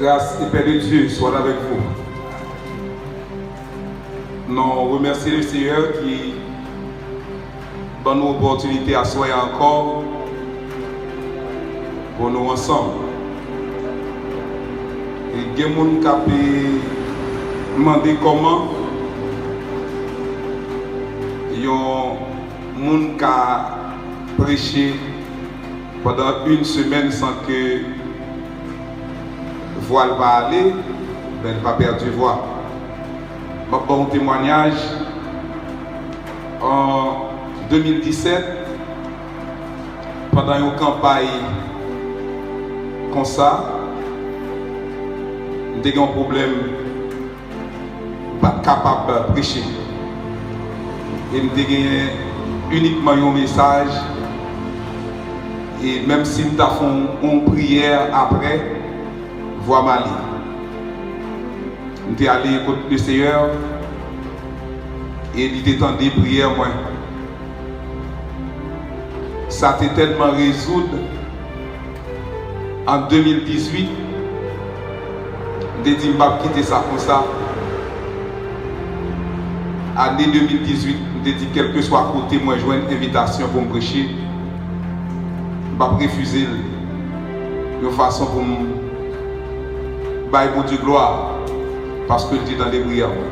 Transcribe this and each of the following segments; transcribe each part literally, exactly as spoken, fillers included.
Grâce et paix de Dieu soit avec vous. Nou remèsye le Seyè ki ban nou opòtinite aswè a ankò pou nou ansanm. E gen moun k ap, eh, mande kòman yon moun ka preche pandan yon semèn san ke vwa l pa ale, men l pa pèdi vwa. M ap ba w yon temwayaj. An de mil disèt, pandan yon kanpay konsa, m te gen yon pwoblèm, m pa t kapab preche. E m te genyen inikman yon mesaj. E menm si m ta fè yon, yon priyè apre, vwa m ale. M te ale kot le Seyè e li te tande priyè mwen. Sa te tèlman rezoud. An de mil dizuit, m te di m p ap kite sa konsa. Ane de mil dizuit, m te di kèlkeswa kote mwen jwenn envitasyon pou m preche, m p ap refize l, yon fason pou m bay Bondye glwa, paske l te tande priyè mwen.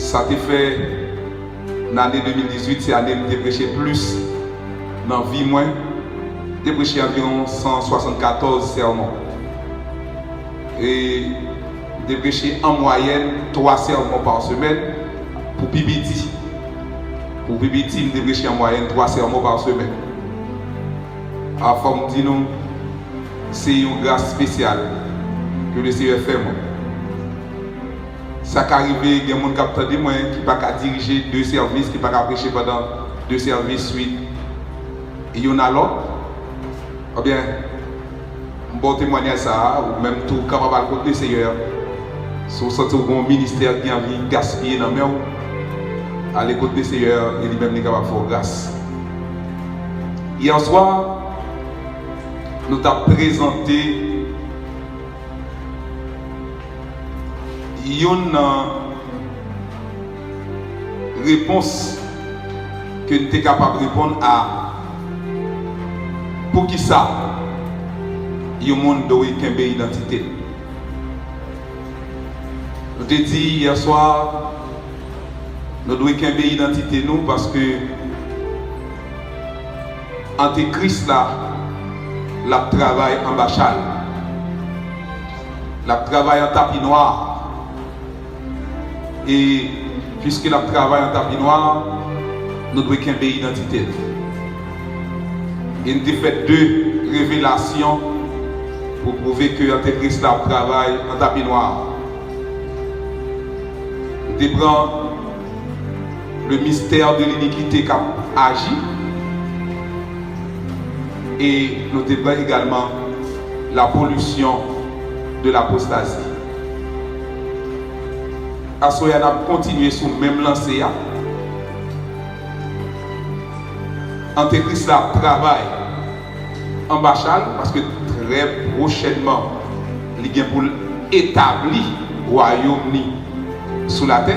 Sa te fè nan ane de mil dizuit, se ane m te preche plis nan vi mwen. M te preche anviwon san swasannkatòz sèmon. E m te preche an mwayèn twa sèmon pa semèn pou pi piti. Pou pi piti, m te preche an mwayèn twa sèmon pa semèn. A, fò m di nou, se yon gras espesyal ke le Seyè fè mwen. Sa ka rive gen moun k ap tande mwen ki pa ka dirije de sèvis, ki pa ka preche pandan de sèvis swit youn a lòt. Ebyen, m ba w temwayaj sa a, ou menm tou kapab al kot le Seyè. Si w santi w gen yon ministè ki anvi gaspiye nan men w, ale kot le Seyè e li menm li kapab fè w gras. Yè swa, nou t ap prezante youn nan repons ke n te kapab reponn a poukisa yon moun dwe kenbe idantite l. Nou te di yè swa, nou dwe kenbe idantite nou paske antikris la, l ap travay anba chal. L ap travay an tapi nwa. E piske l ap travay an tapi nwa, nou dwe kenbe idantite n. E n te fè de revelasyon pou pwouve ke antikris la ap travay an tapi nwa. M te pran le mystère de l'iniquité k ap aji, e nou te pran egalman la pollution de l'apostasie. Aswè a, n ap kontinye sou menm lanse a. Antikris la ap travay anba chal, paske trè pwochènman, li gen pou l etabli wayòm li sou latè.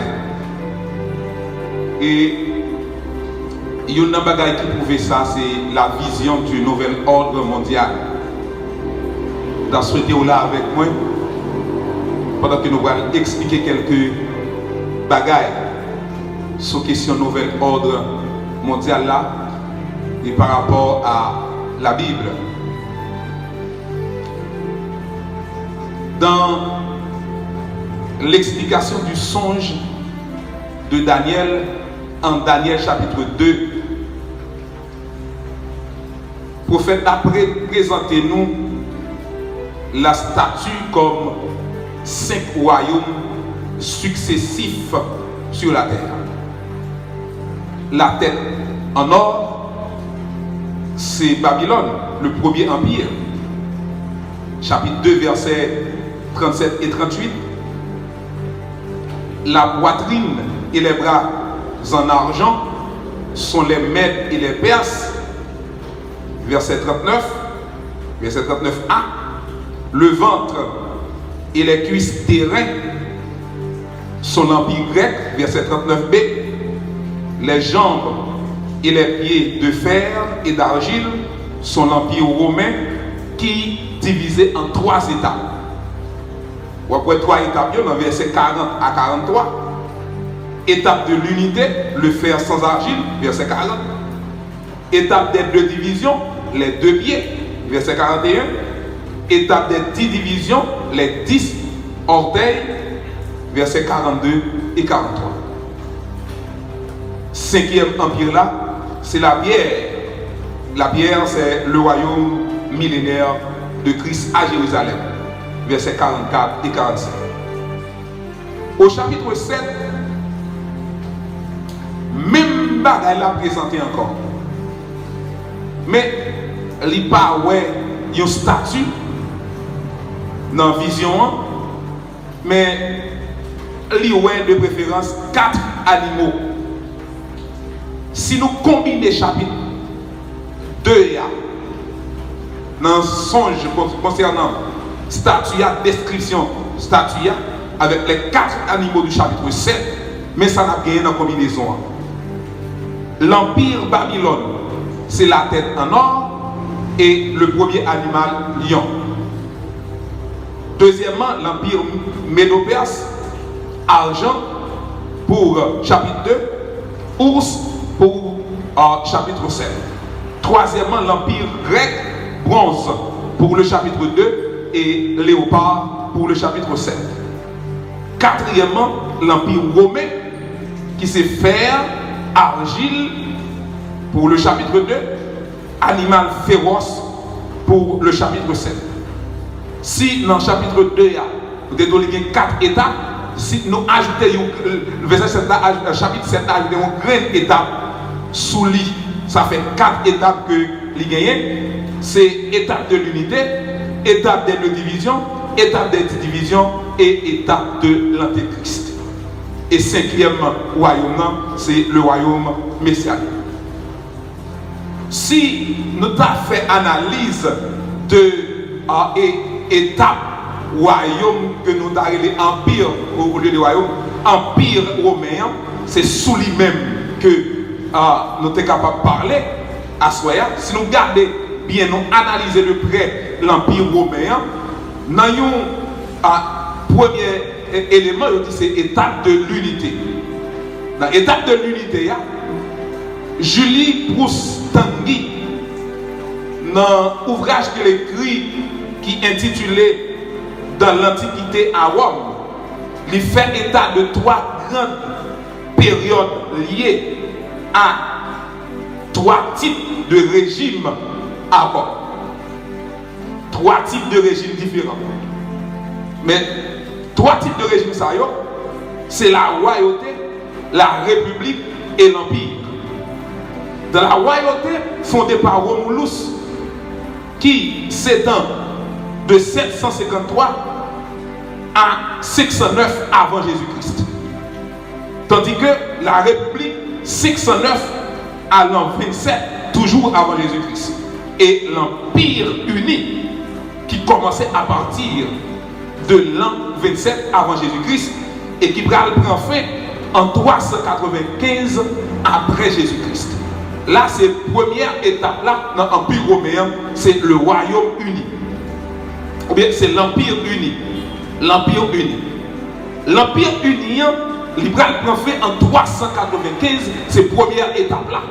E youn nan bagay ki pwouve sa, se la vision du nouvel ordre mondial. M ta swete w la avèk mwen, pandan ke nou pral eksplike kèlke bagay sou kesyon nouvel òd mondyal la e pa rapò a Labib. Dans l'explication du songe de Daniel, en Daniel chapitre deux, pwofèt la pre-, prezante nou la statue comme cinq royaumes successifs sur la terre. La tête en or, c'est Babylone, le premier empire. Chapitre deux, versets trente-sept et trente-huit. La poitrine et les bras en argent sont les Mèdes et les Perses. Verset trente-neuf, verset trente-neuf A. Le ventre et les cuisses d'airain sont l'empire grec, verset trente-neuf b. Les jambes et les pieds de fer et d'argile sont l'empire romain qui divisé en trois étapes. W ap wè twa etap yo nan vèsè karant a karant twa. Étape de l'unité, le fer sans argile, verset quarante. Étape des deux divisions, les deux pieds, verset quarante et un. Étape des dix divisions, les dix orteils, verset quarante-deux et quarante-trois. Senkyèm anpir la, se lapyè. Lapyè, c'est le royaume millénaire de Christ à Jérusalem, verset quarante-quatre et quarante-cinq. Au chapitre sept, menm bagay la prezante ankò. Men, li pa wè yon stati nan vizyon an, men li wè de preferans kat animo. Si nou konbine chapit de a, nan sonj kon-, konsènan stati a, deskripsyon stati a, avec les quatre animaux du chapitre sept, men sa n ap genyen nan konbinezon an. Lanpir Babilòn, se la tèt an or, e le premye animal, lyon. Dezyèmman, lanpir Medo-Pès, ajan pou chapit de, ours pou, euh, chapit sèt. Twazyèmman, lanpir grèk, bronz pou le chapitre deux e leopar pou le chapitre sept. Katriyèmman, lanpir women, ki se fè, arjil pou le chapitre deux, animal féroce pour le chapitre sept. Si nan chapit de a, nou te di w li gen kat etap, si nou ajoute yon, vèsè sèt la, aj-, chapit sèt la ajoute yon grenn etap sou li, sa fè kat etap ke li genyen. Se étape de l'unité, étape des deux divisions, étape des dix divisions et étape de l'antéchrist. E senkyèm wayòm nan, se le royaume messianique. Si nou ta fè analiz de, a, e, etap wayòm ke nou ta rele anpir, o, olye de wayòm, anpir women an, se sou li menm ke, a, nou te kapab pale aswè a. Si nou gade byen, nou analize de prè lanpir women an, nan yon, a, premye e-, eleman, yo di se étape de l'unité. Nan étape de l'unité a, Julie Proust-Tanguy, nan ouvraj ke l ekri ki entitile Dans l'Antiquité à Rome, li fè eta de twa gran peryòd lye a twa tip de rejim a Ròm. Twa tip de rejim diferan. Men, twa tip de rejim sa yo, se la royauté, la république et l'empire. Dans la royauté fondée par Romulus, qui s'étend de sept cent cinquante-trois à cinq cent neuf avant Jésus-Christ. Tandis que la République, cinq cent neuf à l'an vingt-sept, toujours avant Jésus-Christ. Et l'Empire uni, qui commençait à partir de l'an vingt-sept avant Jésus-Christ et qui pral pran fen en trois cent quatre-vingt-quinze après Jésus-Christ. La, se premyè etap la nan Anpi Women an, se le Royaume uni. Oubyen se l'Empire uni. L'Empire uni. Lanpir ini an, li pral pran fen an twa san katrevenkenz, se premyè etap la.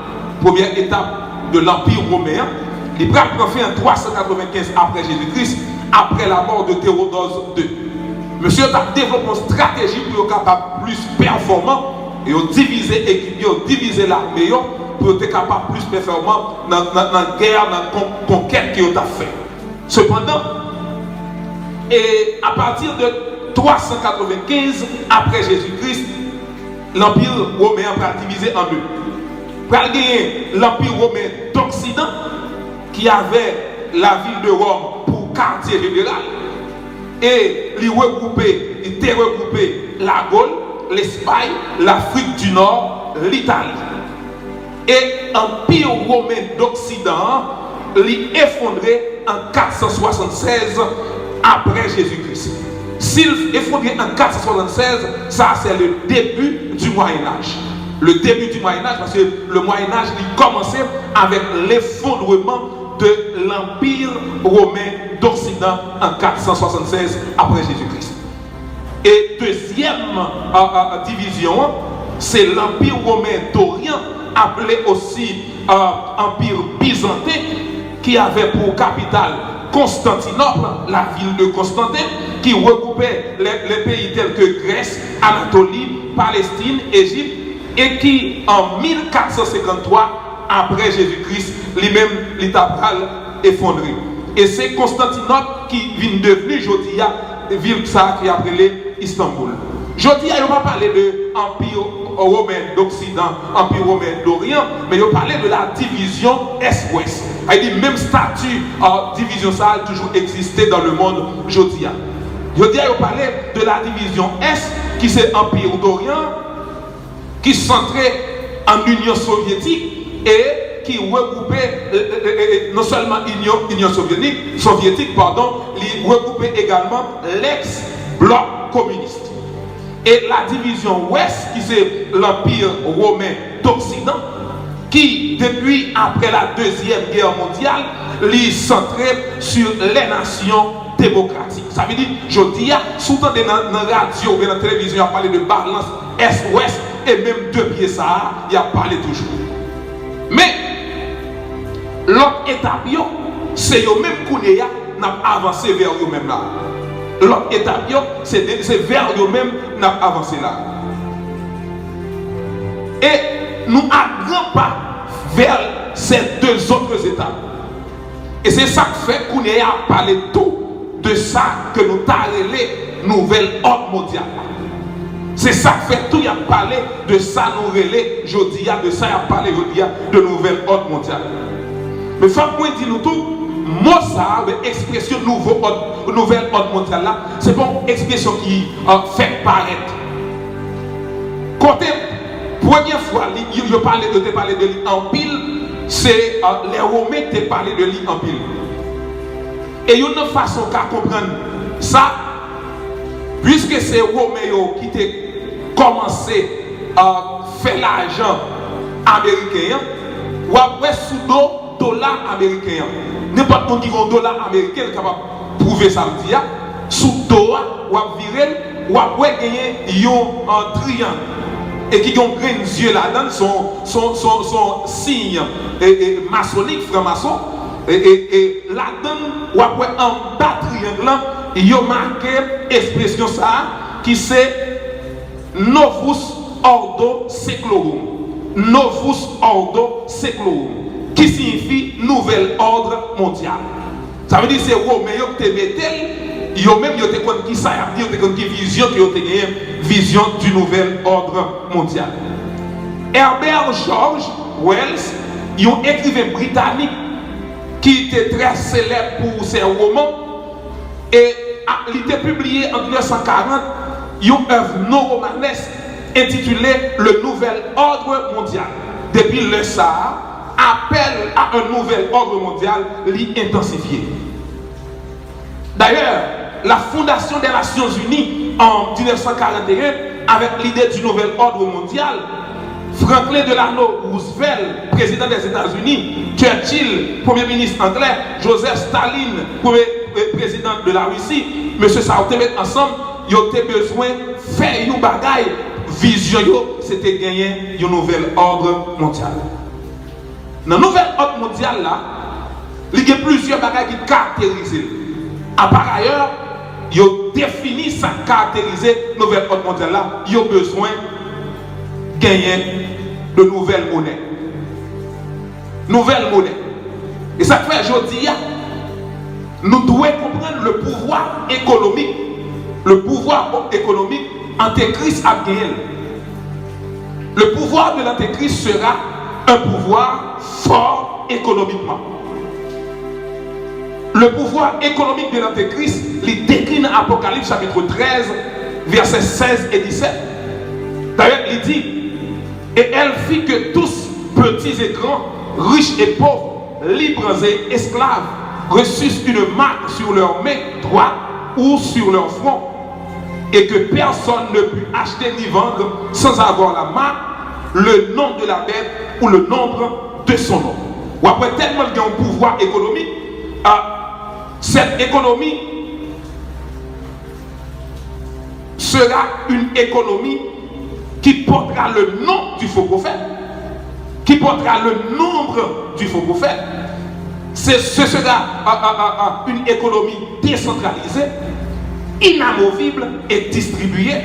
Premyè etap de Lanpi Women an, li pral pran fen an twa san katrevenkenz apre Jezi Kris, apre lamò de Tewodòs de. Mesye yo t ap devlope yon estrateji pou yo kapab plis pèfòman, e yo divize ekip yo, divize lame yo, pou yo te kapab plis pèfòman nan, nan, nan gè, nan kon-, konkèt ke yo t ap fè. Sepandan, e apati de twa san katrevenkenz apre Jezi Kris, Lanpi Women an pral divize an de. Pral genyen Lanpi Women d'Oksidan, ki avè lavil de Wòm pou katye jeneral, e li regwoupe, li te regwoupe Lagol, Lespay, Lafrik di Nò, Litali. E Anpi Women d'Oksidan an, li efondre an kat san swasannsèz apre Jezi Kris. Si l efondre an kat san swasannsèz, sa se le début du Moyen Âge. Le début du Moyen Âge, paske le Moyen Âge li kòmanse avèk lefondreman de Lanpi Women d'Oksidan an kat san swasannsèz apre Jezikri. E dezyèm a, a, a, divizyon an, se Lanpi Women d'Oryan, aple osi a, Anpi Bizanten, ki avè pou kapital Konstantinòp, la vil de Konstantin, ki regwoupe lè, lè peyi tèl ke Grès, Anatoli, Palestin, Ejip, e ki an mil kat san senkanntwa apre Jezikri, li menm, li ta pral efondre. E se Konstantinòp ki vin devni jodi a vil sa a ki ap rele Istanbul. Jodi a, yo pa pale de Anpi Women d'Oksidan, Anpi Women d'Oryan, men yo pale de la divizyon Est-Ouest. Sa vle di menm stati a, divizyon sa a toujou egziste dans le monde jodi a. Jodi a, yo pale de la divizyon Est, ki se Anpi d'Oryan, ki santre an Inyon Sovyetik e ki regwoupe, e, e, e, e, non sèlman Inyon, Inyon Sovyetik, Sovyetik, padon, li regwoupe egalman lèks blòk kominis. E la divizyon Wès, ki se Lanpi Women d'Oksidan, ki, depi apre la Dezyèm Gè Mondyal, li santre sur les nations démocratiques. Sa vle di, jodi a, si w tande nan, nan radyo oubyen nan televizyon, y ap pale de balans Est-Ouest, e menm de pye sa a, y ap pale toujou. Men, lòt etap yo, se yo menm kounye a, n ap avanse vè yo menm la. Lòt etap yo, se de, se vè yo menm n ap avanse la. E nou a grann pa vè ces deux autres étapes. E se sa k fè kounye a y ap pale tou de sa ke nou ta rele nouvèl òd mondyal la. Se sa k fè tou y ap pale de sa nou rele jodi a, de sa y ap pale jodi a, de nouvèl òd mondyal. Men fòk mwen di nou tou, mo sa a, oubyen ekspresyon nouvo òd, nouvèl òd mondyal la, se pa yon ekspresyon ki, e, fèk parèt. Kote premye fwa li, yo, yo pale, yo te pale de li anpil, se, e, lè Women te pale de li anpil. E youn nan fason w ka konprann sa, piske se Women yo ki te kòmanse, e, fè lajan ameriken an, w ap wè sou do dola ameriken an. Nenpòt moun ki gen yon dola ameriken, l kapab pwouve sa m di a. Sou do a, w ap vire l, w ap wè genyen yon, e, triyang. E ki gen yon grenn zye ladan l, se yon, se yon, se yon, se yon siy, e, e, masonik, franmason. E, e, e ladan l, w ap wè anba triyang lan, yo make ekspresyon sa a, ki se Novus Ordo Seclorum. Novus Ordo Seclorum, ki siyifi Nouvel Ordre Mondial. Sa vle di se Women yo ki te mete l, yo menm yo te konn ki sa y ap di, yo te konn ki vizyon ke yo te genyen, vision du nouvel ordre mondial. Herbert George Wells, yon ekriven britanik ki te trè selèb pou ses romans, e a, li te pibliye an mil nèf san karant yon èv non womanès entitile Le Nouvel Ordre Mondial. Depi lè sa a, apèl a un nouvel ordre mondial li entansifye. Dayè, la Fondation des Nations Unies an mil nèf san karant e en, avèk lide du nouvel ordre mondial, Franklin Delano Roosevelt, prezidan Dèzetazini, Churchill, premye minis anglè, Joseph Stalin, premye, e, prezidan de la Risi, mesye sa yo te met ansanm, yo te bezwen fè yon bagay, vizyon yo, se te genyen yon nouvel òd mondyal. Nan nouvel òd mondyal la, li gen plizyè bagay ki karakterize l. Aparayè, yo defini sa k karakterize nouvel òd mondyal la, yo bezwen genyen de nouvèl monè. Nouvèl monè. E sa k fè jodi a, nou dwe konprann le pouvoir économique, le pouvoir économique antekris ap genyen l. Le pouvoir de l'antéchrist sera un pouvoir fort économiquement. Le pouvoir économique de l'antéchrist, li dekri nan Apocalypse chapitre treize, versets seize et dix-sept. Dayè, li di, et elle fit que tous, petits et grands, riches et pauvres, libres et esclaves, reçussent une marque sur leur main droite ou sur leur front, et que personne ne put acheter ni vendre sans avoir la marque, le nom de la bête ou le nombre de son nom. W ap wè tèlman l gen yon pouvwa ekonomik, ah, cette économie sera une économie qui portera le nom du faux prophète, qui portera le nombre du faux prophète. Ce, ce sera euh, euh, euh, euh, une économie décentralisée, inamovible et distribuée.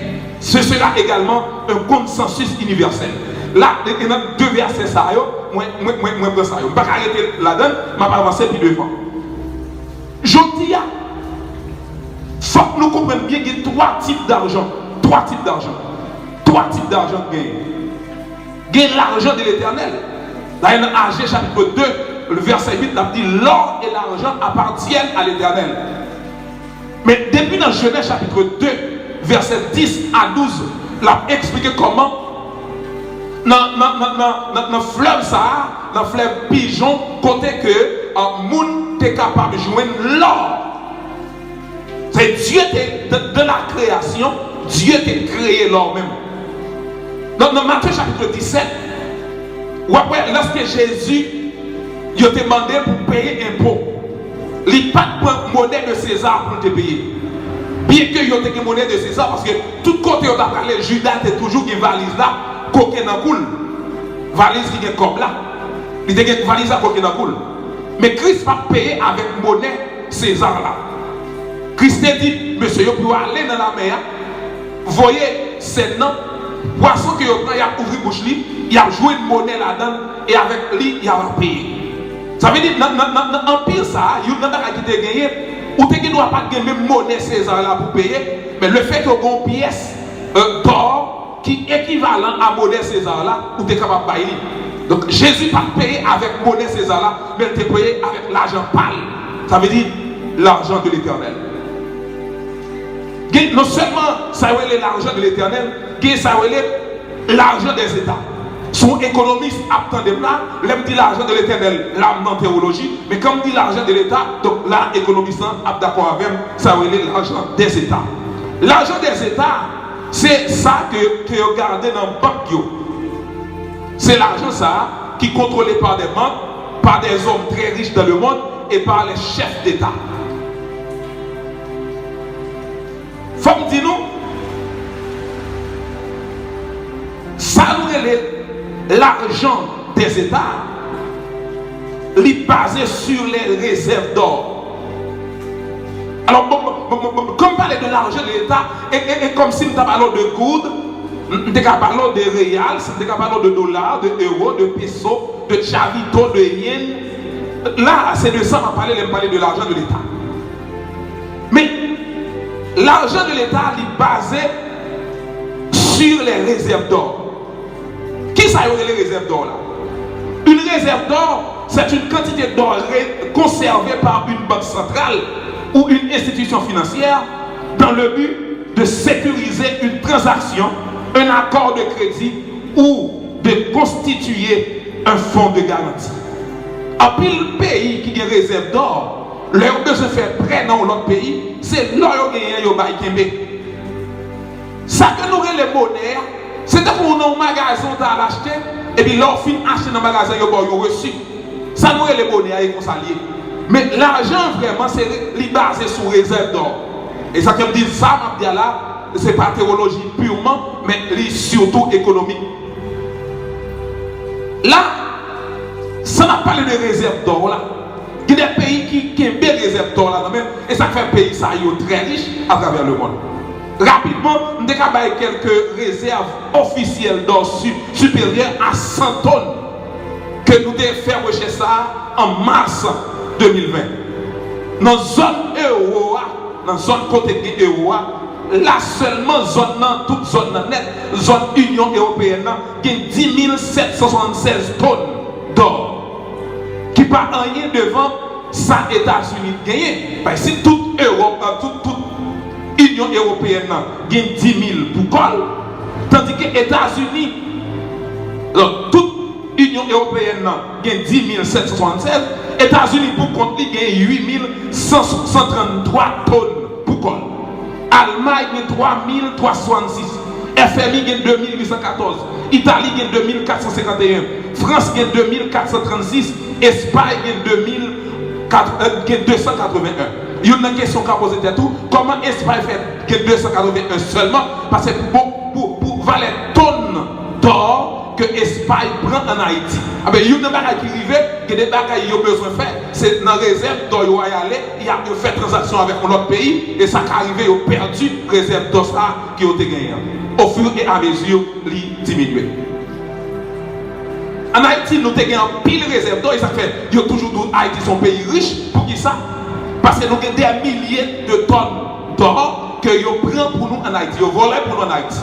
Ce sera également un consensus universel. La, e nan de vèsè sa yo, mwen, mwen, mwen, mwen pran sa yo. M pa ka rete ladan, m ap avanse pi devan. Jodi a, fòk nou konprann byen gen twa tip dajan. Twa tip dajan. Twa tip dajan k genyen. Gen lajan de Letènèl. Dayè, nan Aje chapit de, vèsè uit, l ap di, l'or et l'argent appartiennent à l'Éternel. Men depi nan Jenèz chapit de, vèsè dis a douz, l ap eksplike kòman nan, nan, nan, nan, nan, nan flèv sa a, nan flèv Pijon, kote ke euh, moun te kapab jwenn lò. Se Dye te, de, de la création, Dye te kreye lò menm. Nan, nan Matye chapit disèt, w ap wè, lòske Jezi, yo te mande l pou peye enpo, li pa t pran monè de Seza pou l te peye. Byenke yo te gen monè de Seza, paske tout kote yo t ap prale, Jida te toujou gen valiz la koke nan kou l. Valiz ki gen kòb la, li te gen valiz la koke nan kou l. Men Kris pa t peye avèk monè Seza la. Kris te di mesye yo pou yo ale nan lamè a, voye sèn nan, pwason ke yo pran, y ap ouvri bouch li, y ap jwenn monè ladan l, e avèk li, y ap peye. Sa vle di, nan, nan, nan, nan anpi sa a, youn nan bagay ki te genyen, ou te gen dwa pa t gen menm monè Seza la pou peye, men lefètke w gen yon pyès euh, dò ki ekivalan a monè Seza la, ou te kapab bay li. Donk, Jezi pa t peye avèk monè Seza la, men l te peye avèk lajan pa l. Sa vle di, l'argent de l'Éternel. Gen, non sèlman sa yo rele l'argent de l'Éternel, gen sa yo rele l'argent des États. Si yon ekonomis ap tande m la, lè m di l'argent de l'Éternel, la m nan tewoloji, men kan m di l'argent de l'État, donk la ekonomis lan ap dakò avè m, sa yo rele l'argent des États. L'argent des États, se sa ke, ke yo gade nan bank yo. Se lajan sa a ki kontwole pa des banques, par des hommes très riches dans le monde et par les chefs d'État. Fò m di nou, sa nou rele lajan dèzeta, li baze sur les réserves d'or. Alò, bon, bon, bon, bon, bon, kan m pale de lajan de leta, e, e, e kòmsi m ta pale w de goud, m, m te ka pale w de reyal, m te ka pale w de dola, de ewo, de peso, de chavito, de yen. La, se de sa m ap pale lè m pale de lajan de leta. Men, lajan de leta, li baze sur les réserves d'or. Kisa yo rele rezèv dò la? Une réserve d'or, c'est une quantité d'or ré- conservée par une banque centrale ou une institution financière dans le but de sécuriser une transaction, un accord de crédit ou de constituer un fonds de garantie. Anpil peyi ki gen rezèv dò, lè yo bezwen fè prè nan yon lòt peyi, se lò yo genyen yo bay kenbe. Sa ke nou rele monè a, se tankou w nan yon magazen w ta al achte, epi lè w fin achte nan magazen yo ba w yon resi. Sa nou rele monè a, e konsa l ye. Men lajan vrèman, se re- li baze sou rezèv dò. E sa ke m di, sa m ap di a la, se pa tewoloji piman, men li sitou ekonomik. La, sa n ap pale de rezèv dò la, gen de peyi ki kenbe rezèv dò la nan men, e sa k fè peyi sa yo trè rich atravè lemonn. Rapidman, m te ka bay kèlke rezèv ofisyèl dò si- siperyè a san tòn ke nou te fè rechèch sa a an mas de mil ven. Nan zòn ewo a, nan zòn kote gen ewo a, la sèlman zòn nan, tout zòn nan nèt, zòn Inyon Ewopeyèn nan, gen dis mil sèt san swasannsèz tòn dò, ki pa anyen devan sa Etazini genyen. Paske si tout Ewòp, tout, tout Inyon Ewopeyèn nan gen dis mil pou kò l, tandike Etazini, donk, tout Inyon Ewopeyèn nan gen dis mil sèt san swasannsèz, Etazini pou kont li gen uit mil san tranntwa tòn pou kò l. Almay gen twa mil twa san swasannsis. F M I gen de mil uit san katòz. Itali gen de mil kat san senkanteyen. Frans gen de mil kat san trannsis. Espay gen de mil kat, euh, gen de san katreven en. Youn nan kesyon w ka poze tèt ou, kòman Espay fè gen de san katreven en sèlman? Paske pou, pou, pou valè tonn dò ke Espay pran ann Ayiti. Anben, youn nan bagay ki rive, gen de bagay yo bezwen fè, se nan rezèv dò yo a y ale, y ap, yo fè tranzaksyon avèk yon lòt peyi, e sa ka rive yo pèdi rezèv dò sa a ke yo te genyen an. Au fur et à mesure, li diminye. Ann Ayiti, nou te gen anpil rezèv dò, e sa k fè yo toujou di w Ayiti se yon peyi rich. Poukisa? Paske nou gen dè milye de tòn dò ke yo pran pou nou ann Ayiti, yo vòlè pou nou ann Ayiti.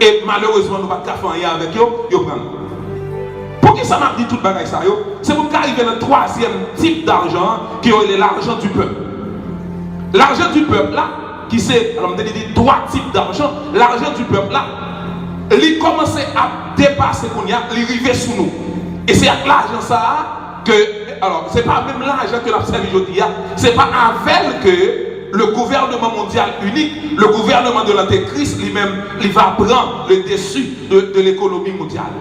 E malerezman, nou pa t ka fè anyen avèk yo, yo pran l. Poukisa m ap di tout bagay sa yo? Se pou m ka rive nan twazyèm tip dajan an, ke yo rele l'argent du peuple. L'argent du peuple la, ki se, alò, m te di, di twa tip dajan, l'argent du peuple la, li kòmanse ap depase kounye a, li rive sou nou. E se ak lajan sa a ke, alò, se pa menm lajan ke l ap sèvi jodi a, se pa avè l ke le gouvernement mondial unique, le gouvernement de l'antéchrist, li menm, li va pran le dessus de, de l'économie mondiale.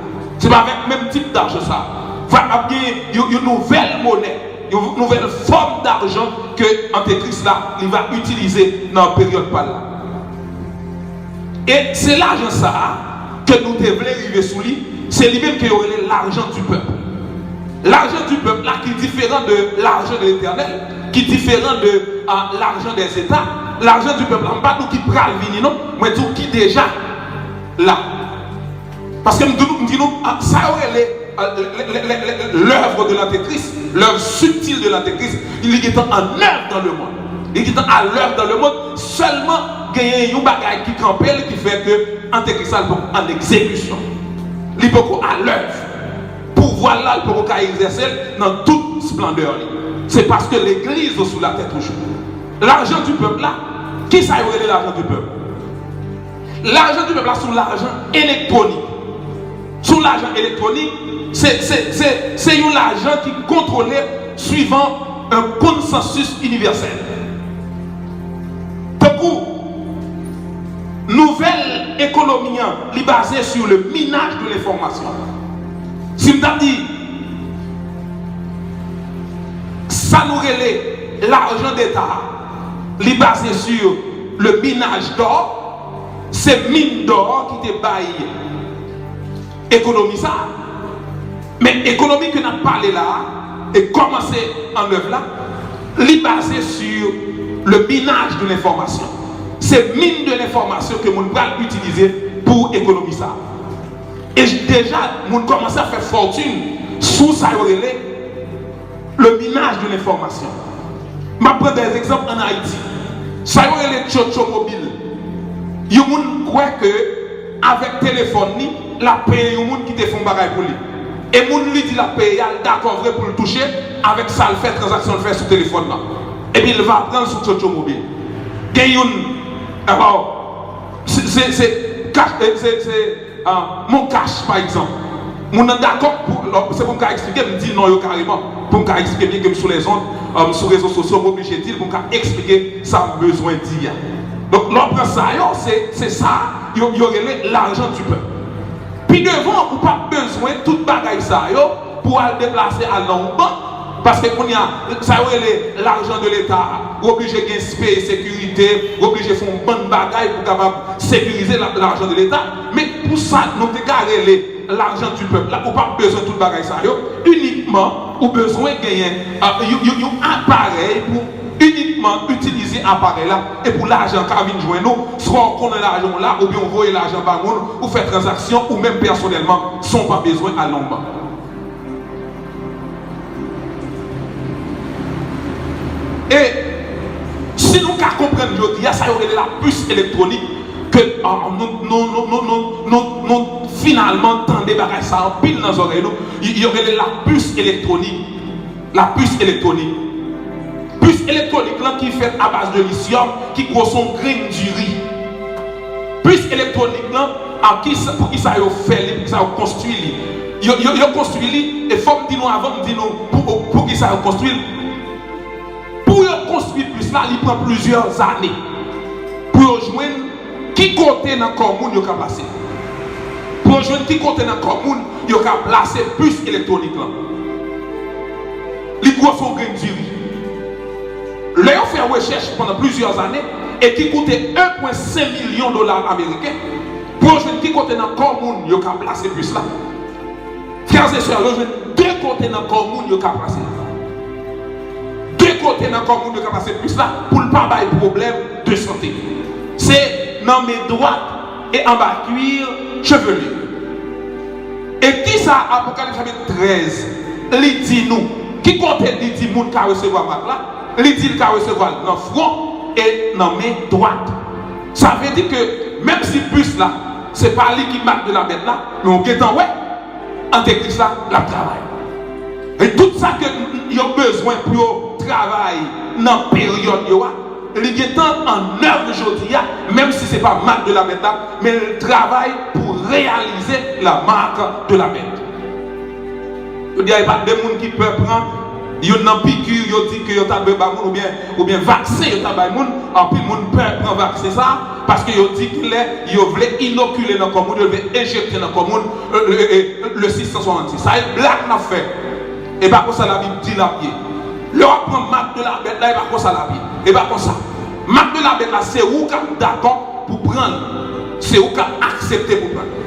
Se pa avèk menm tip dajan sa a. Va ap gen yon, yon nouvèl monè, yon nouvèl fòm dajan ke antekris la, li va itilize nan peryòd pa l la. E se lajan sa a ke nou te vle rive sou li, se li menm ke yo rele l'argent du peuple. L'argent du peuple la ki diferan de l'argent de l'Éternel, ki diferan de, ah, l'argent des États. L'argent du peuple la, m pa di w ki pral vini non, mwen di w ki deja la. Paske m di nou, m di nou, ah, sa yo rele, ah, le, le, le, le, le, l'œuvre de l'antéchrist, l'œuvre subtile de l'antéchrist, li gentan en œuvre dans le monde. Li gentan à l'œuvre dans le monde, sèlman genyen yon bagay ki kanpe l, ki fè ke antekris la, li poko an egzekisyon. Li poko à l'œuvre. Pouvwa l la, li poko ka egzèse l nan tout splendè li. Se paske legliz yo sou latè toujou. L'argent du peuple la, kisa yo rele l'argent du peuple? Lajan di pèp la se yon lajan elektwonik. Se yon lajan elektwonik, se, se, se, se yon lajan ki kontwole suivan un consensus universel. Tankou nouvèl ekonomi an, li baze sur le minage de l'information. Si m ta di, sa nou rele lajan deta a, li baze sur le minage d'or, se min dò ki te bay ekonomi sa a. Men ekonomi ke n ap pale la a, e kòmanse an èv la, li baze sur le minage de l'information. Se min de lenfòmasyon ke moun pral itilize pou ekonomi sa a. E j-, deja, moun kòmanse ap fè fòtin sou sa yo rele le minage de l'information. M ap pran de egzanp ann Ayiti. Sa yo rele tchotcho mobil. Yon moun kwè ke avèk telefòn li, l ap peye yon moun ki te fè yon bagay pou li. E moun li di l ap peye a, l dakò vre pou l touche avèk sa l fè, tranzaksyon l fè sou telefòn nan. Epi l va pran l sou tchotcho mobil. Gen youn, alò, se, se, se, kach, eh, se, se, ah, Mon Cash, pa egzanp. Moun nan dakò pou, lò, se pou m ka eksplike, m di non yo kareman, pou m ka eksplike byen ke m sou lèzond, ah, sou rezo sosyo, m oblije di l pou m ka eksplike sa m bezwen di a. Donk, lè w pran sa yo, se, se sa yo, yo rele lajan di pèp. Pi devan, ou p ap bezwen tout bagay sa yo pou w al deplase al nan yon bank. Paske kounye a, sa yo rele lajan de leta a, ou oblije gen peye sekirite, ou oblije fè yon bann bagay pou kapab sekirize la, lajan de leta. Men pou sa, nou te ka rele lajan di pèp la, ou p ap bezwen tout bagay sa yo. Inikman, ou bezwen genyen, ah, yon, yon, yon aparèy pou inikman itilize aparèy la, e pou lajan ka vin jwenn ou, swa w konnen lajan w la, oubyen w voye lajan ba moun, ou fè tranzaksyon, ou menm pèsonèlman, san w pa bezwen al nan yon bank. E si nou ka konprann jodi a, sa yo rele lapis elektwonik, ke, ah, nou, nou finalman tande bagay sa anpil nan zòrèy nou, y-, yo rele lapis elektwonik. Lapis elektwonik. Pis elektwonik lan ki fèt a baz de lityòm, ki gwo se yon grenn diri. Pis elektwonik lan, a ki sa, pou ki sa yo fè li, pou ki sa yo konstwi li? Yo, yo, yo konstwi li, e fò m di nou avan m di nou pou, pou ki sa yo konstwi l. Pou yo konstwi pis la, li pran plizyè zane. Pou Pou yo jwenn ki kote nan kò moun yo ka plase. Pou yo jwenn ki kote nan kò moun yo ka plase pis elektwonik lan. Li gwo se yon grenn diri. Lè yo fè rechèch pandan plizyè ane e ki koute en pwen senk milyon dola ameriken, pou yo jwenn ki kote nan kò moun yo ka plase pis la. Frè e sè, yo jwenn de kote nan kò moun yo ka plase. De kote nan kò moun yo ka plase pis la pou l pa bay pwoblèm de sante. Se nan men dwat e anba cuir chevelu. E kisa Apokalips chapit trèz li di nou? Ki kote li di moun ka resevwa mak la? Li di l ka resevwa l nan fwon e nan men dwat. Sa vle di ke menm si pis la, se pa li ki mak de la bèt la, men w gentan wè antikris la, l ap travay. E tout sa ke yo bezwen pou yo travay nan peryòd yo a, li gentan an nèv jodi a, menm si se pa mak de la bèt la, men l travay pou reyalize la marque de la bête. Jodi a, e pa de moun ki pè pran youn nan piki yo di ke yo ta dwe ba moun oubyen, oubyen vaksen yo ta bay moun. Anpil moun pè pran vaksen sa a, paske yo di ke lè yo vle inokile nan kò moun, yo vle enjekte nan kò moun, euh, le, le, le sis san swasannsis. Sa e blag n ap fè. E pa konsa Labib di l ap ye. Lè w ap pran mak de la bèt la, e pa konsa l ap ye. E pa konsa. Mak de la bèt la, se ou k ap dakò pou pran l. Se ou k ap aksepte pou pran l.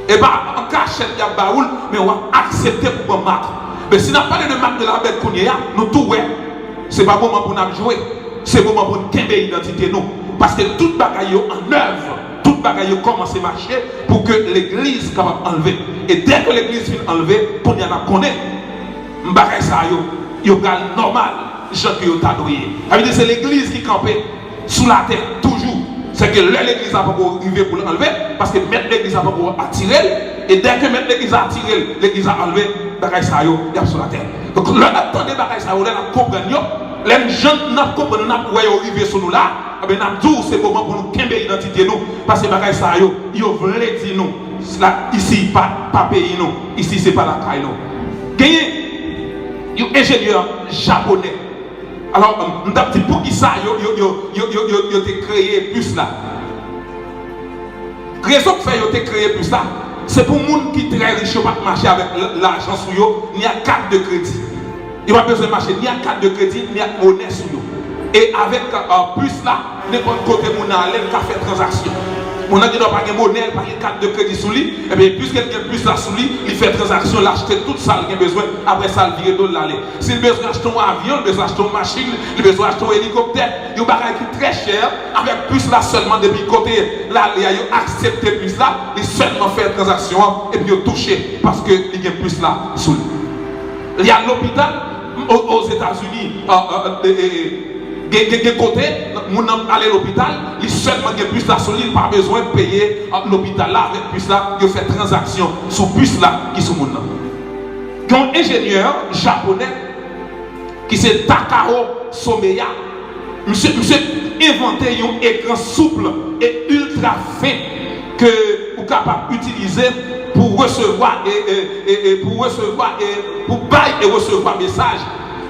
E pa an kachèt y ap ba ou l, men w ap aksepte pou pran mak. Men si n ap pale de mak de la bèt kounye a, nou tou wè, se pa moman pou n ap jwe. Se moman pou n kenbe idantite nou. Paske tout bagay yo an èv, tout bagay yo kòmanse mache pou ke legliz kapab anlve. E dè ke legliz fin anlve, kounye a n ap konnen bagay sa yo, yo pral nòmal jan ke yo ta dwe ye. Sa vle di se legliz ki kanpe sou latè toujou. Se ke lè legliz la poko rive pou l anlve, paske mèt legliz la poko atire l, e dè ke mèt legliz la atire l, legliz la anlve, bagay sa yo, y ap sou latè. Donk, lè n ap tande bagay sa yo, lè n ap konprann yo, lè n jan n ap konprann, n ap wè yo rive sou nou la, ebyen, n ap di w se moman pou nou kenbe idantite nou, paske bagay sa yo, yo vle di nou, la, isi pa, pa peyi nou, isi se pa lakay nou. Genyen yon enjenyè japonè. Alò, m t ap di poukisa yo, yo, yo, yo, yo, yo, yo te kreye pis la. Rezon k fè yo te kreye pis la, se pou moun ki trè rich yo pa t mache avèk l-, lajan sou yo, ni ak kat de kredi. Yo pa t bezwen mache ni ak kat de kredi, ni ak monè sou yo. E avèk, euh, pis la, nenpòt kote moun nan ale, l ka fè tranzaksyon. Moun nan gendwa pa gen monè, l pa gen kat de kredi sou li, ebyen, piske l gen pis la sou li, li fè tranzaksyon, l achte tout sa l gen bezwen, apre sa, l vire do l, l ale. Si l bezwen achte yon avyon, li bezwen achte yon machin, li bezwen achte yon elikoptè, yon bagay ki trè chè, avèk pis la sèlman, depi kote l ale a, yo aksepte pis la, li sèlman fè tranzaksyon an, epi yo touche, paske li gen pis la sou li. Li al lopital, o, Ozetazini, a, a, e, e, e, gen, gen, gen kote, moun nan ale lopital, li sèlman gen pis la sou li, li pa bezwen peye, a, lopital la avèk pis la, yo fè tranzaksyon sou pis la ki sou moun nan. Gen yon enjenyè japonè ki se Takao Someya. Misye, misye envante yon ekran souple e iltra fen ke ou kapab itilize pou resevwa e, e, e, e pou resevwa e pou bay e resevwa mesaj.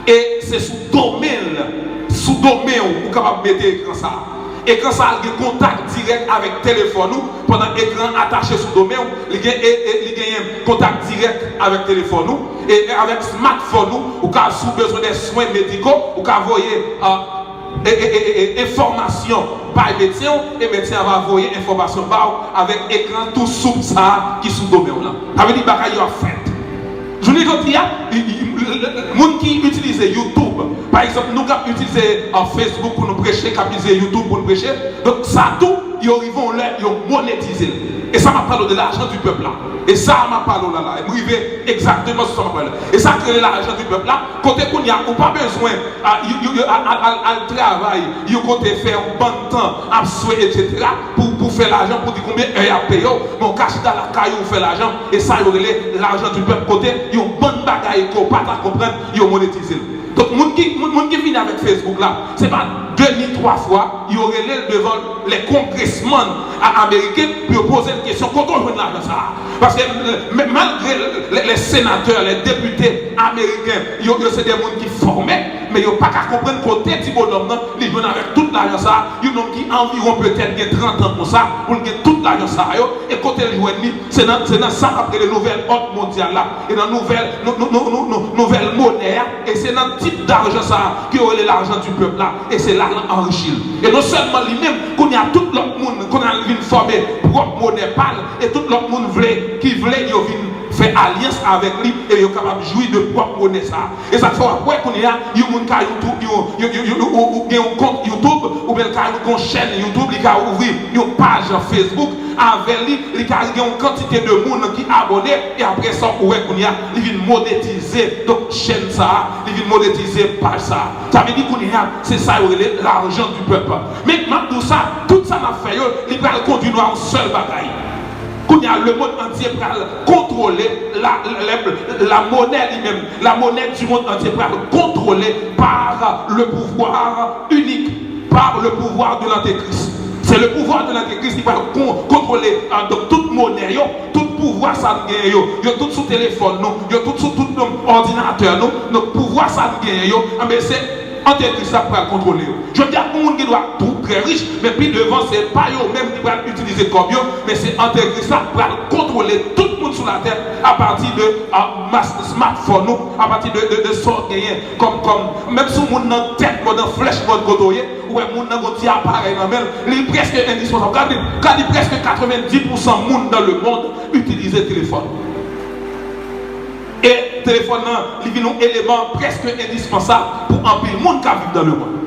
E se sou do men l, sou do men w, ou kapab mete ekran sa a. Ekran sa a, l gen kontak dirèk avèk telefòn ou, pandan ekran an atache sou do men w, li gen, e, e, li genyen kontak dirèk avèk telefòn ou, e, e avèk smartphone ou, ou ka, si w bezwen de swen mediko, ou ka voye, a, e, e, e, e, e, enfòmasyon bay medsen w, e medsen an va voye enfòmasyon ba w avèk ekran tou soup sa a ki sou do men w lan. Sa vle di bagay yo ap fèt. Jounen jodi a, i, i, i, moun ki itilize YouTube, pa egzanp, nou k ap itilize, a, Facebook pou nou preche, k ap itilize YouTube pou nou preche, donk sa tou, yo rive yon lè, yo monetize l. E sa m ap pale w de l'argent du peuple la. E sa m ap pale w la la. E m rive egzakteman sou sa m ap pale w la. E sa k rele l'argent du peuple la, kote kounye a, ou pa bezwen, a, yo, yo, yo, al, al, al, al travay yon kote, fè yon bann tan, ap swe, etsetera, pou, pou fè lajan, pou di konbyen è y ap peye w, men w ka chita lakay ou, ou fè lajan, e sa yo rele l'argent du peuple, kote yon bann bagay ke w pa ta konprann, yo monetize l. Donk, moun ki, moun, moun ki vini avèk Facebook la, se pa de ni twa fwa, yo rele l devan les congressmen a ameriken pou yo poze l kesyon kote w jwenn lajan sa a. Paske malgre les senatè, les depite ameriken, yo, yo se de moun ki fòme, men yo pa ka konprann kote ti bonòm nan li jwenn avèk tout lajan sa a, yon nonm ki anviwon petèt gen trant an konsa, pou l gen tout lajan sa a yo, e kote l jwenn li, se nan, se nan sa k ap rele nouvèl òd mondyal la, e nan nouvèl, nou, nou, nouvèl monè a, e se nan tip dajan sa a ke yo rele lajan di pèp la, e se la l anrichi l. E non sèlman li menm, kounye a tout lòt moun, kounye a l vin fòme pwòp monè pa l, e tout lòt moun vle, ki vle, yo vin fè alyans avèk li, e yo kapab jwi de pwòp monè sa a. E sa k fè w ap wè kounye a, yon moun ka yon tou, yon, yon, yon, yon, ou, ou gen yon kont YouTube, oubyen l ka gen yon chèn YouTube, li ka ouvri yon paj Facebook, avè li, li ka gen yon kantite de moun ki abòne, e apre sa, ou wè kounye a, li vin monetize, donk, chèn sa a, li vin monetize paj sa a. Sa vle di kounye a, se sa yo rele lajan di pèp. Men, m ap di w sa, tout sa n ap fè yo, li pral kondwi nou a yon sèl bagay. Kounye a, lemonn antye pral kontwole la, la, la, la monnaie li menm. La monnaie du monde entier pral kontwole par le pouvoir unique, par le pouvoir de l'antéchrist. Se le pouvoir de l'antéchrist ki pral kon-, kontwole, ah, donk, tout monè yo, tout pouvwa sa n genyen yo. Yo tout sou telefòn nou, yo tout sou tout, donk, òdinatè nou. Donk, pouvwa sa n genyen yo, anben, se antekris la pral kontwole yo. Jodi a, yon moun gen dwa tou trè rich, men pi devan, se pa yo menm ki pral itilize kòb yo, men se antekris la pral kontwole tout moun sou latè apati de, ah, mas-, smartphone ou, apati de, de, de sa w genyen kòm, kòm, menm si yon moun nan tèt mòd, nan flèch mòd kote w ye, ou wè moun nan gon ti aparèy nan men l, li prèske endispansab. Gade, gade prèske katrevendis pousan moun dans le monde itilize telefòn. E telefòn nan, li vin yon eleman prèske endispansab pou anpil moun k ap viv dans le monde.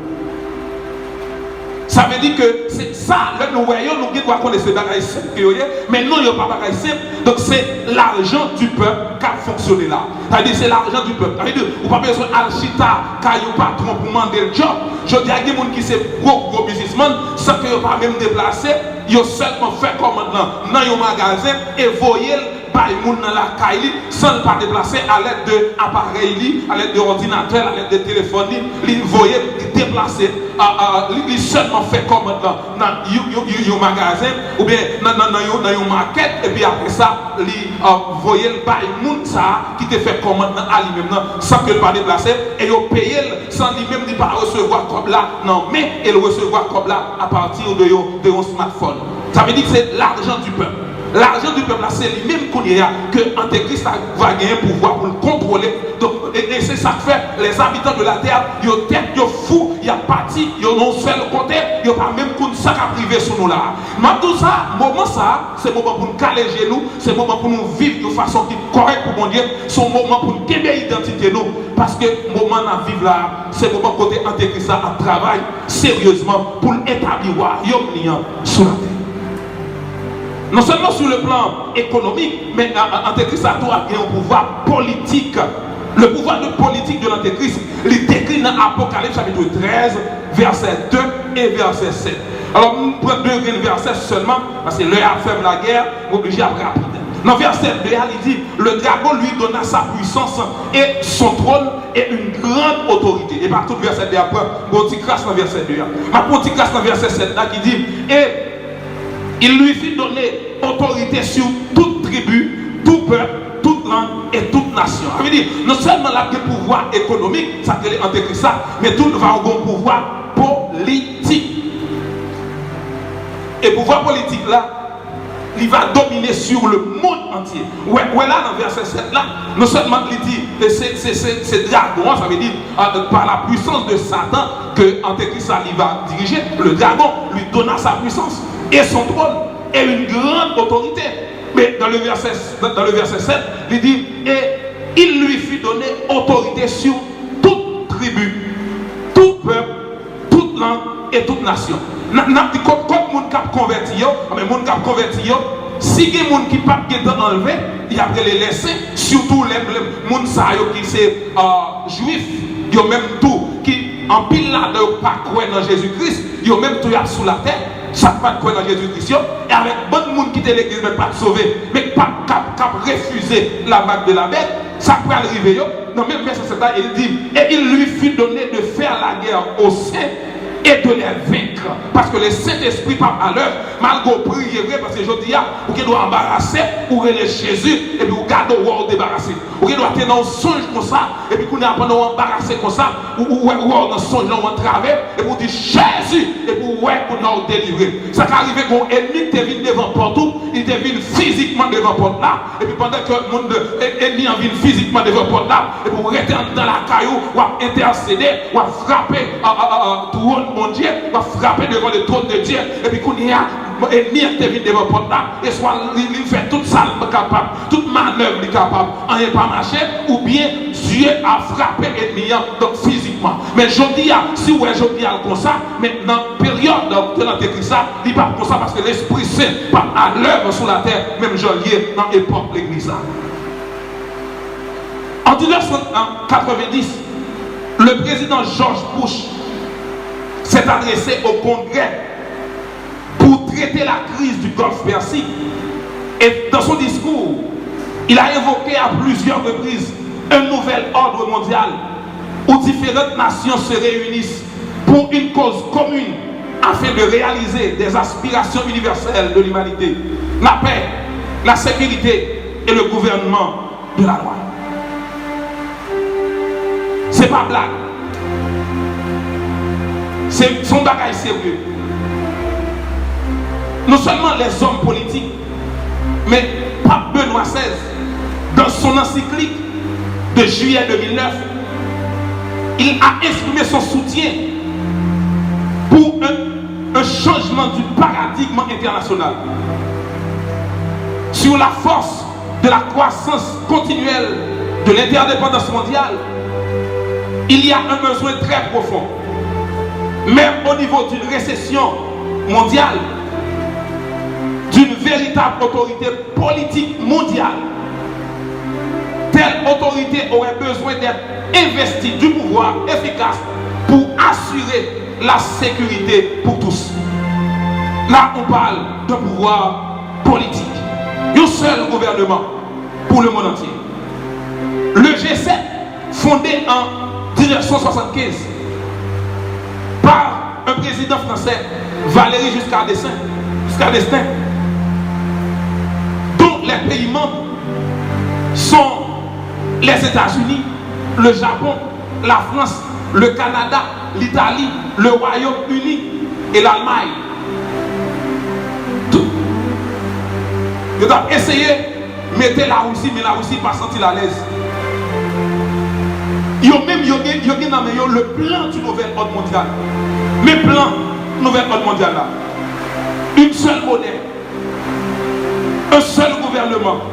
Sa vle di ke se sa, lè nou wè yo, nou gen dwa konnen se bagay senp ke yo ye, men non, yo pa bagay senp. Donk, se lajan di pèp k ap fonksyone la. Sa vle di, se lajan di pèp. Sa vle di, ou pa bezwen al chita kay yon patwon pou mande l djòb. Jodi a, gen moun ki se gwo, gwo biznismann, san ke yo pa menm deplase, yo sèlman fè kòmand lan nan yon magazen e voye l bay moun nan lakay li, san l pa deplase, alèd de aparèy li, alèd de òdinatè l, alèd de telefòn li, li voye l, li deplase, a, a, li, li sèlman fè kòmand lan nan yon, yon, yon, yon magazen, oubyen nan, nan, nan yon, nan yon makèt, epi apre sa, li, a, voye l bay moun sa a ki te fè kòmand lan a li menm nan, san ke l pa deplase, e yo peye l san li menm li pa resevwa kòb la nan men, e l resevwa kòb la apati de yon, de yon smartphone. Sa vle di ke se lajan di pèp. Lajan di pèp la, se li menm kounye a ke antekris la va genyen pouvwa pou l kontwole. Donk, e, e se sa k fè les habitants de la terre, yo tèt yo fou, y ap pati, yo nan yon sèl kote, yo pa menm konn sa k ap rive sou nou la a. M ap di w sa, moman sa a, se moman pou n kale je nou, se moman pou nou viv yon fason ki kòrèk pou Bondye, se yon moman pou n kenbe idantite nou, paske moman n ap viv la a, se moman kote antekris la ap travay seryezman pou l etabli wayòm li an sou latè. Non sèlman sou le plan ekonomik, men a, a, antekris la tou ap gen yon pouvwa politik. Le pouvoir de politik de l'antéchrist, li dekri nan Apokalips chapit trèz, vèsè de e vèsè sèt. Alò, m pran de grenn vèsè sèlman, paske lè a ap fè m lagè, m oblije ap rapid. Nan vèsè de a, li di, le dragon lui donna sa puissance et son trône et une grande autorité. E pa tout vèsè de a pran, m pran yon ti kras nan vèsè de a. M ap pran yon ti kras nan vèsè sèt la ki di, et il lui fut donné autorité sur toute tribu, tout peuple, toute langue et toute nation. Sa vle di, non sèlman l ap gen pouvwa ekonomik, sa k rele antekris la, men tou l va gen pouvwa politik. E pouvwa politik la, li va domine sur le monde entier. Ou wè, ou wè la nan vèsè sèt la, non sèlman li di, e se, se, se, se dragon an, sa vle di, euh, par la puissance de Satan, ke antekris la li va dirije, le dragon lui donna sa puissance et son trône et une grande autorité. Men dans le verset, dans, dans le verset sept, li di, et il lui fut donné autorité sur toute tribu, tout peuple, tout langue et toute nation. N, n ap di kot, kot moun k ap konvèti yo, men moun k ap konvèti yo, si gen moun ki p ap gentan anlve, y ap rele lèsen, sitou lè, lè moun sa yo ki se, euh, jwif, yo menm tou, ki anpil ladan yo pa kwè nan Jezi Kris, yo menm tou y ap sou latè, sa k pa t kwè nan Jezi Kris yo, e avèk bann moun ki te legliz men pa t sove, men k pa, k ap, k ap refize la marque de la bête, sa k pral rive yo, nan menm vèsè sèt la, li di, et il lui fut donné de faire la guerre aux saints et de les vaincre. Paske le Sentespri p ap alèv, malgre w priye vre, paske jodi a, ou gen dwa anbarase, ou rele Jezi, epi ou gade w wè w debarase. Ou gen dwa te nan yon sonj konsa, epi kounye a pandan w anbarase konsa, ou, ou wè, ou wè w nan sonj lan, ou antrave, epi ou di, "Jezi!" Epi ou wè kounye a w delivre. Sa ka rive gen yon ènmi ki te vin devan pòt ou, li te vin fizikman devan pòt la, epi pandan ke moun de, e, ènmi an vin fizikman devan pòt la, epi w rete anndan lakay ou, w ap entèsede, w ap frape, a, a, a, a, twòn Bondye, w ap frape devan le trône de Dieu, epi kounye a, ènmi an ki te vin devan pòt la, e swa li, li fè tout sa l kapab, tout manèv li kapab, anyen pa mache, oubyen Dye a frape ènmi an, donk fizikman. Men jodi a, si w wè jodi a l konsa, men nan peryòd de lantikris la, li p ap konsa paske Lespri Sen p ap alèv sou latè, menm jan l ye nan epòk legliz la. En mille neuf cent quatre-vingt-dix, le président George Bush s'est adressé au Congrès pour traiter la crise du Golfe Persique. Et dans son discours, il a évoqué à plusieurs reprises un nouvel ordre mondial où différentes nations se réunissent pour une cause commune afin de réaliser des aspirations universelles de l'humanité, la paix, la sécurité et le gouvernement de la lwa. Se pa blag. Se, se yon bagay serye. Non sèlman lèzòm politik, men Pap Benoît seize, dans son encyclique de juillet deux mille neuf, il a exprimé son soutien pour un, un changement du paradigme international sur la force de la croissance continuelle de l'interdépendance mondiale, il y a un besoin très profond, même au niveau d'une récession mondiale, d'une véritable autorité politique mondiale. Telle autorité aurait besoin d'être investie du pouvoir efficace pour assurer la sécurité pour tous. Là, on parle d'un pouvoir politik. Yon sèl gouvèneman pou lemonn antye. Le G sept, fondé en mille neuf cent soixante-quinze par un président français, Valéry Giscard d'Estaing, Giscard d'Estaing, dont les pays membres sont les États-Unis, le Japon, la France, le Canada, l'Italie, le Royaume-Uni et l'Allemagne. Tout. Yo t ap eseye mete Larisi, men Larisi pa santi l alèz. Yo menm, yo gen, yo gen nan men yo le plan du nouvel ordre mondial. Men plan nouvel ordre mondial la. Une seule monnaie, un seul gouvernement,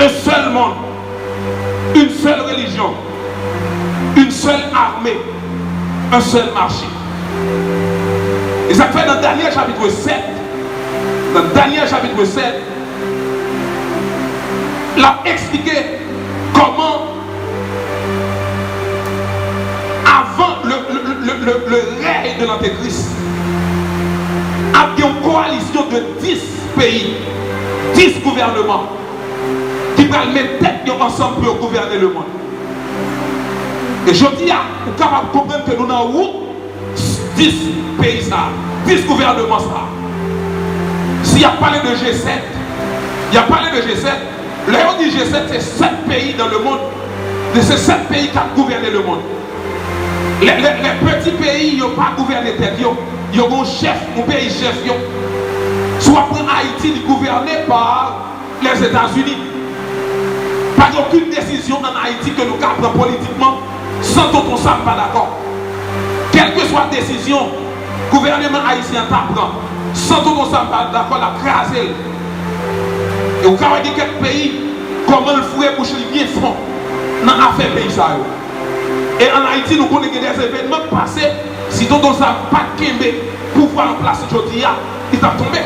un seul monde, une seule religion, une seule armée, un seul marché. E sa k fè nan Danyèl chapit sèt, nan Danyèl chapit sèt, l ap eksplike kòman, avan le, le, le, le, le rèy de lantikris, ap gen yon kowalisyon de dis peyi, dis gouvèneman ki pral met tèt yo ansanm pou yo gouvène lemonn. E jodi a, ou kapab konprann ke nou nan wout dis peyi sa a, dis gouvèneman sa a. Si y ap pale de G sèt, y ap pale de G sèt, lè yo di G sèt, se sèt peyi dans le monde, se sèt peyi k ap gouvène lemonn. Lè, lè, lè peti peyi yo pa gouvène tèt yo, yo gen yon chèf, yon peyi chèf yo. Si w ap pran Ayiti, li gouvène pa Lèzetazini. Pa gen okenn desizyon ann Ayiti ke nou ka pran politikman san Tonton Sam pa dakò. Kèlkeswa desizyon gouvèneman ayisyen an ta pran, san Tonton Sam pa dakò, l ap kraze l. E ou ka wè gen kèk peyi, kòman l foure bouch li byen fon nan afè peyi sa yo. E ann Ayiti, nou konnen gen de evènman k pase, si Tonton Sam pa t kenbe pouvwa an plas jodi a, li t ap tonbe.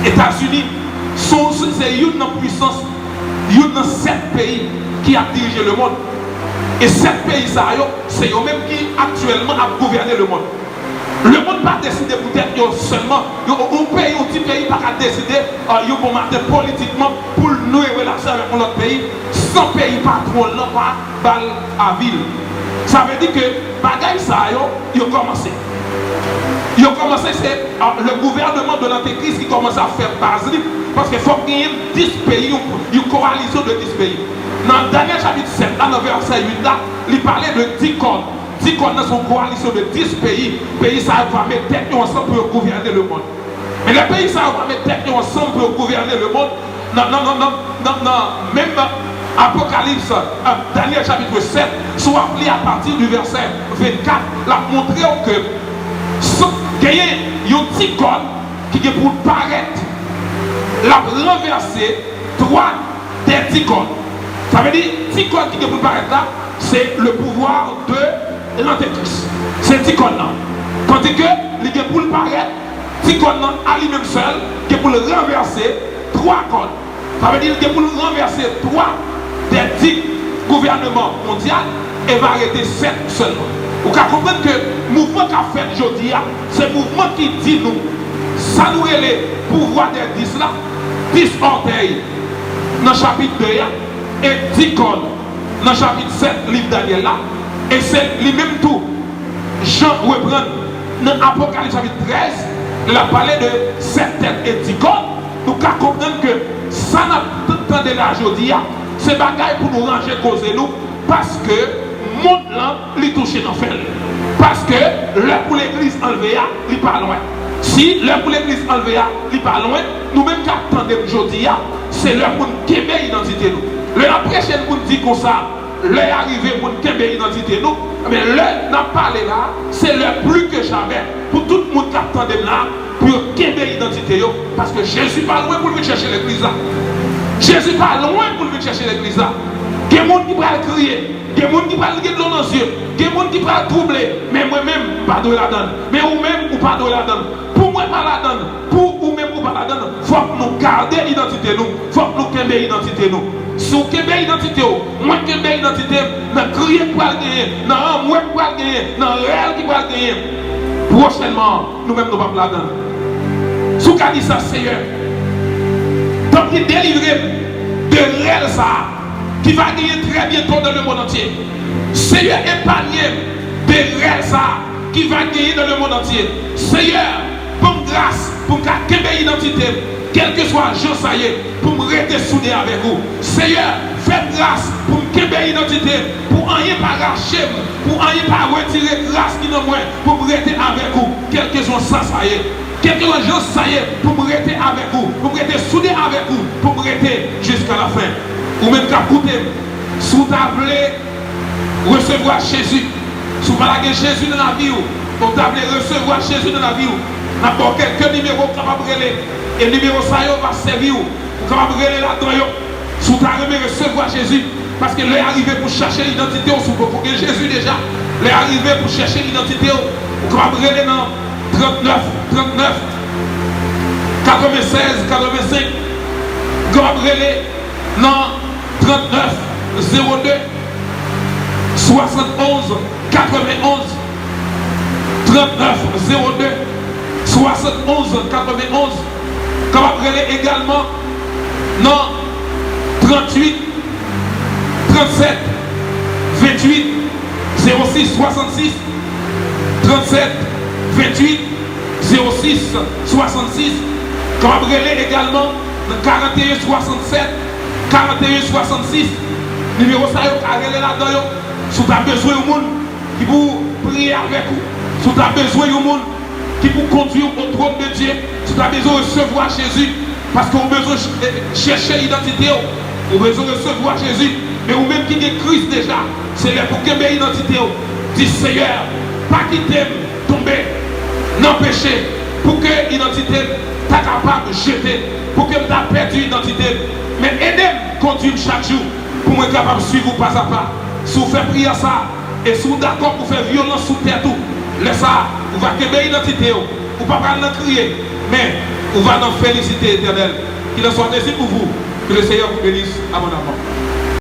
Etazini, se, se youn nan pwisans, youn nan sèt peyi ki ap dirije lemonn. E sèt peyi sa yo, se yo menm ki aktyèlman ap gouvène lemonn. Lemonn pa deside pou tèt yo sèlman. Yo, yon peyi, yon ti peyi pa ka deside, euh, yon bon maten politikman pou l nouwe relasyon avèk yon lòt peyi san peyi patwon l lan pa ba l avi l. Sa vle di ke bagay sa yo, yo kòmanse. Yo kòmanse, se, ah, le gouvernement de l'antéchrist ki kòmanse ap fè baz li, paske fòk genyen dis peyi, yon, yon kowalizyon de dis peyi. Nan Danyèl chapit sèt la, nan vèsè uit la, li pale de dis kòn. Dis kòn nan se yon kowalizyon de dis peyi. Peyi sa yo va met tèt yo ansanm pou yo gouvène lemonn. Men lè peyi sa yo va met tèt yo ansanm pou yo gouvène lemonn, nan, nan, nan, nan, nan, nan menm Apokalips, euh, Danyèl chapit sèt, si w ap li apati di vèsè vennkat, l ap montre w ke san, genyen yon ti kòn ki gen pou l parèt, l ap ranvèse twa dè dis kòn. Sa vle di, ti kòn ki gen pou l parèt la, se le pouvoir de l'antéchrist. Se ti kòn nan. Tandike li gen pou l parèt, ti kòn nan a li menm sèl gen pou l ranvèse twa kòn. Sa vle di, li gen pou l ranvèse twa dè dis gouvènman mondyal e va rete sèt sèlman. Ou ka konprann ke mouvman k ap fèt jodi a, se mouvman ki di nou sa nou rele pouvwa dè dis la, dis òtèy nan chapit de a, e dis kòn nan chapit sèt liv Danyèl la, e se li menm tou Jan reprann nan Apokalips chapit trèz, lè l ap pale de sèt tèt e dis kòn, nou ka konprann ke sa n ap t-, tande la jodi a, se bagay pou nou ranje koze nou, paske mond lan, li touche nan fen l. Paske lè pou legliz anlve a, li pa lwen. Si lè pou legliz anlve a, li pa lwen, nou menm k ap tande m jodi a, se lè pou n kenbe idantite nou. Lè n ap preche n pou n di konsa, lè a rive pou n kenbe idantite nou, men lè n ap pale la, se lè pli ke jamè pou tout moun k ap tande m la, pou yo kenbe idantite yo, paske Jezi pa lwen pou l vin chèche legliz la. Jezi pa lwen pou l vin chèche legliz la. Gen moun ki pral kriye, gen moun ki pral gen dlo nan zye, gen moun ki pral twouble, men mwen menm, m pa dwe ladann. Men ou menm, ou pa dwe ladann. Pou mwen pa ladann, pou ou menm ou pa ladann, fòk nou gade idantite nou, fòk nou kenbe idantite nou. Si w kenbe idantite w, mwen kenbe idantite m, nan kriye k pral genyen, nan anmwe k pral genyen, nan rèl ki pral genyen, pwochènman, nou menm nou p ap ladann. Si w ka di sa, Seyè, tanpri delivre m de rèl sa a ki va genyen trè byento dans le monde entier. Seyè, epanye m de rèl sa a ki va genyen dans le monde entier. Seyè, ban m gras pou m ka kenbe idantite m, kèlkeswa jan sa ye, pou m rete soude avèk ou. Seyè, fè m gras pou m kenbe idantite m, pou anyen pa rache m, pou anyen pa retire gras ki nan mwen, pou m rete avèk ou, kèlkeswa sa sa ye. Kèlkeswa jan sa ye, pou m rete avèk ou, pou m rete soude avèk ou, pou m rete jiska lafen. Ou menm k ap koute m, si w ta vle resevwa Jezi, si w pa ta gen Jezi nan lavi w, ou ta vle resevwa Jezi nan lavi w, n ap ba w kèk nimewo w kapab rele, e nimewo sa yo va sèvi w, ou kapab rele ladan yo. Si w ta renmen resevwa Jezi, paske lè a rive pou chèche idantite w, si w poko gen Jezi deja, lè a rive pou chèche idantite w, ou kapab rele nan trannèf trannèf, katrevennsèz katrevensenk, ou kapab rele nan trannèf zewo de, swasannonz katrevenonz, trannèf zewo de, swasannonz katrevenonz. Kapab rele egalman nan tranntuit trannsèt venntuit zewo sis swasannsis, trannsèt venntuit zewo sis swasannsis. Kapab rele egalman nan karanteyen swasannsèt karanteyen swasannsis. Nimewo sa yo ka rele ladan yo. Si w ta bezwen yon moun ki pou priye avèk ou, si w ta bezwen yon moun ki pou kondui w o twòn de Dye, si w ta bezwen resevwa Jezi, paske w bezwen ch-, eh, chèche idantite w, ou bezwen resevwa Jezi, men ou menm ki gen Kris deja, se lè pou kenbe idantite w. Di, Seyè, pa kite m tonbe nan peche, pou ke idantite m ta kapab jete, pou ke m ta pèdi idantite m. Men ede m, kondui m chak jou, pou mwen kapab suiv ou pa a pa. Si w fè priyè sa, e si w dakò pou fè vyolans sou tèt ou, lè sa a, ou va kenbe idantite w. Ou pa pral nan kriye, men ou va nan felisite Letènèl. Qu'il en soit ainsi pour vous. Que le Seigneur vous bénisse abondamment.